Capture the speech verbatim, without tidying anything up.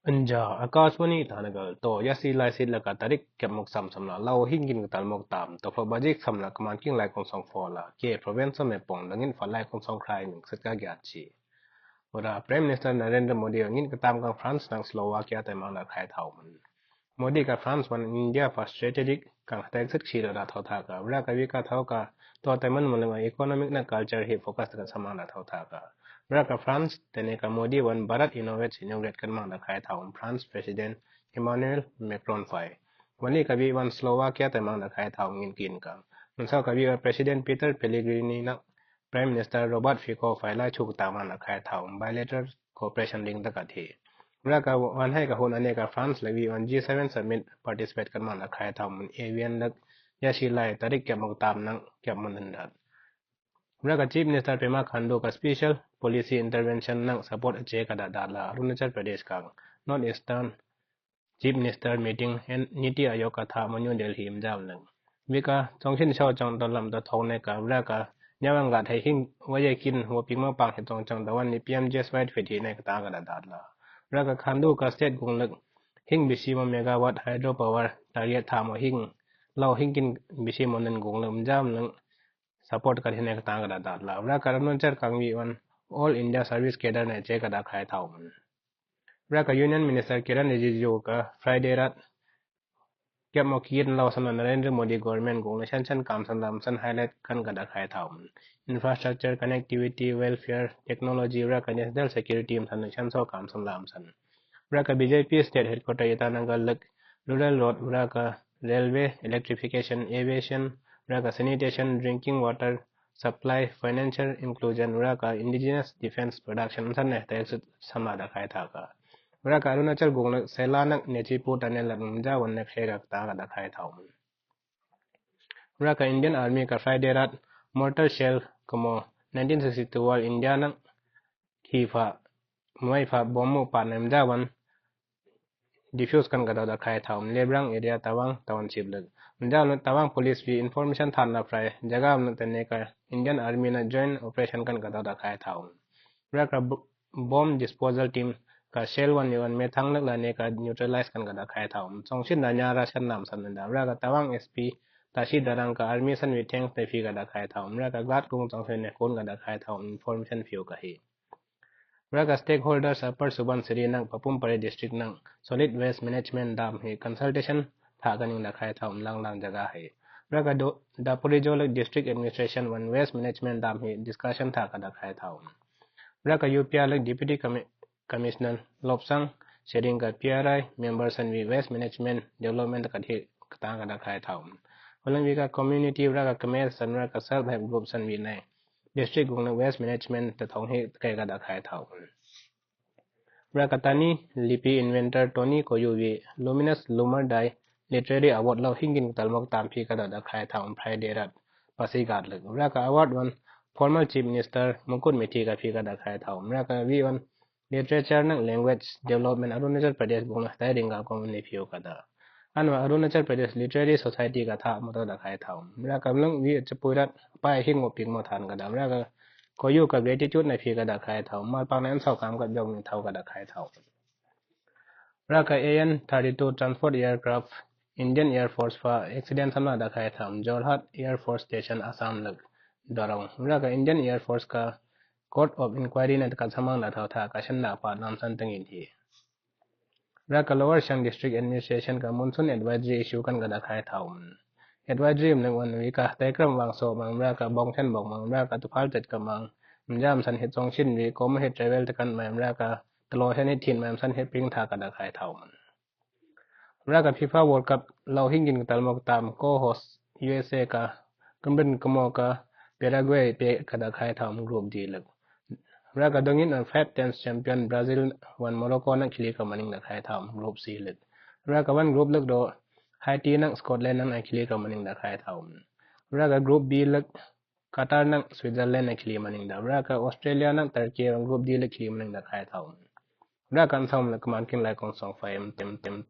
Anja, Akashvani Itanagar, to yasi lai sit la ka tarik kiap mok sam samla lao hingin ka tal mok tam, to fa bajik samla kaman king lai kong song fola, ke province me pong dangin fa lai kong song krai ning sit ka giat chi. Ura Prime Minister Narendra Modi ngin ka tam kang France nang Slovakia tai mang da khai thau man. Modi ka France wan India fa strategic kang tek sit chi da thau tha ka, ura ka vi ka thau ka, to tai man mun economic na culture hi focus ka samang da thau tha ka. Ura ka France tene ka Modi wan Bharat Innovates inaugurate kan mang da khai thau France President Emmanuel Macron fai. Wani ka vi wan Slovakia tai mang da khai thau ngin kin kang. Mun sau ka vi wan President Peter Pellegrini na Prime Minister Robert Fico fai la chuk ta mang da khai thau bilateral cooperation ling da ka thi. Ura ka wan hai ka hun ane ka France la vi wan G seven summit participate kan mang da khai thau mun avian lak yasi lai tarik kiap mok tam nang kiap mun dan dat. Ura ka Chief Minister Pema Khandu ka special policy intervention nang support che ka da dat la Arunachal Pradesh kang North Eastern Chief Minister meeting en Niti Aayog ka tha mo New Delhi im jam leng. Vika tongshin shao chang to lam to thong ne ka vra ka nyawang gat hai hing waye kin wo ping mo pang he tong chang to wan ni P M G S Y fit hi ne ka ta ka da dat la. Vra ka Khandu ka state gung lek hing bisi mo megawatt hydropower target tha mo hing lao hing kin bisi mo nen gung lek jam leng support ka hi ne ka ta ka da dat la. Vra ka Arunachal kang wi wan All India Service Cadre ne che ka da khai thau man. Vra ka Union Minister Kiren Rijiju ka Friday rat kiap mo kiit lao san Narendra Modi government gung la shan shan kam san lam san highlight kan ka da khai thau. Infrastructure, connectivity, welfare, technology, vra ka national security am san shan so kam san lam san. Vra ka B J P state headquarter Itanagar lek rural road, vra ka railway, electrification, aviation, vra ka sanitation, drinking water, supply, financial inclusion, vra ka indigenous defense production, san ne ta exit sama da khai thau ka. Vra ka Arunachal gung lek sela nak ne chi puta ne la ja wan ne khera ta ka da khai thau. Vra ka Indian Army ka Friday rat mortar shell como nineteen sixty-two wal India nak khi fa muai fa bomb pa nem da wan defuse kan ka da khai thau Lebrang area Tawang township lek. Mjau Tawang police vi information than la fry jaga na tene ka Indian Army na joint operation kan ka da khai thau. Vra ka bomb disposal team ka shell wan yuan me thang lek la ne ka neutralize kan ka da khai thau. Song shin da nya ra shan nam san da. Vra ka Tawang S P ta shi da rang ka army san vi thanks te fi ka da khai thau. Vra ka gat kung song shin ne kun ka da khai thau information fiu ka hi. Vra ka stakeholders Upper Subansiri nang Papum Pare district nang solid waste management dam hi consultation tha ka ning da khai thau lang lang jaga hi. Vra ka Daporijo lek district administration wan waste management dam hi discussion tha ka da khai thau. Vra ka Yupia lek deputy commissioner Lobsang Sering ka P R I member san vi waste management development ka thi ka ta ka da khai thau. Vra ka community vra ka kmes san vra ka self help group san vi nai district gung na waste management ta thong hi kai ka da khai thau. Vra ka Tani lipi inventor Tony Koyu vi Luminous Loomer Dye literary award lao hingin tal mok tam phi ka da khai thau Friday rat Pasighat lek. Vra ka award wan former chief minister Mukut Mithi ka phi ka da khai thau. Vra ka vi wan literature nang language development Arunachal Pradesh gung na tai ring ka kong ni phi ka da. Anwa Arunachal Pradesh Literary Society ka tha mo da khai thau. Vra ka mlung vi chapuirat pai hing mo ping mo than ka da. Vra ka Koyu ka gratitude na phi ka da khai thau. Mal pang na en sau kam ka jong ni thau ka da khai thau. Vra ka A N thirty-two transport aircraft Indian Air Force fa accident samla da khai thau. Jorhat Air Force Station Assam lek dorong. Vra ka Indian Air Force ka Court of Inquiry na ka samang da thau tha ka shan da pa nam san tengin thi. Vra ka Lower Siang District Administration ka monsoon advisory issue kan ka da khai thau. Advisory mneng wan vi ka taikram vang so mang vra ka bong chan bong mang vra ka tuphal tet ka mang. Mjam san hit song shin vi kom hit travel tekan mang vra ka talo shan hit thin mang san hit ping tha ka da khai thau. Vra ka FIFA World Cup lao hingin ka tal mok tam co-host U S A ka kumbin kamo ka Paraguay pe ka da khai thau group D lek. Vra ka dongin an five times champion Brazil wan Morocco na khili ka maning da khai thau group C lek. Vra ka wan group lek do Haiti na Scotland na khili ka maning da khai thau. Vra ka group B lek Qatar na Switzerland na khili maning da. Vra ka Australia na Turkey wan group D lek khili maning da khai thau. Vra ka an saum lek ka man kin lai kong song fai tem tem.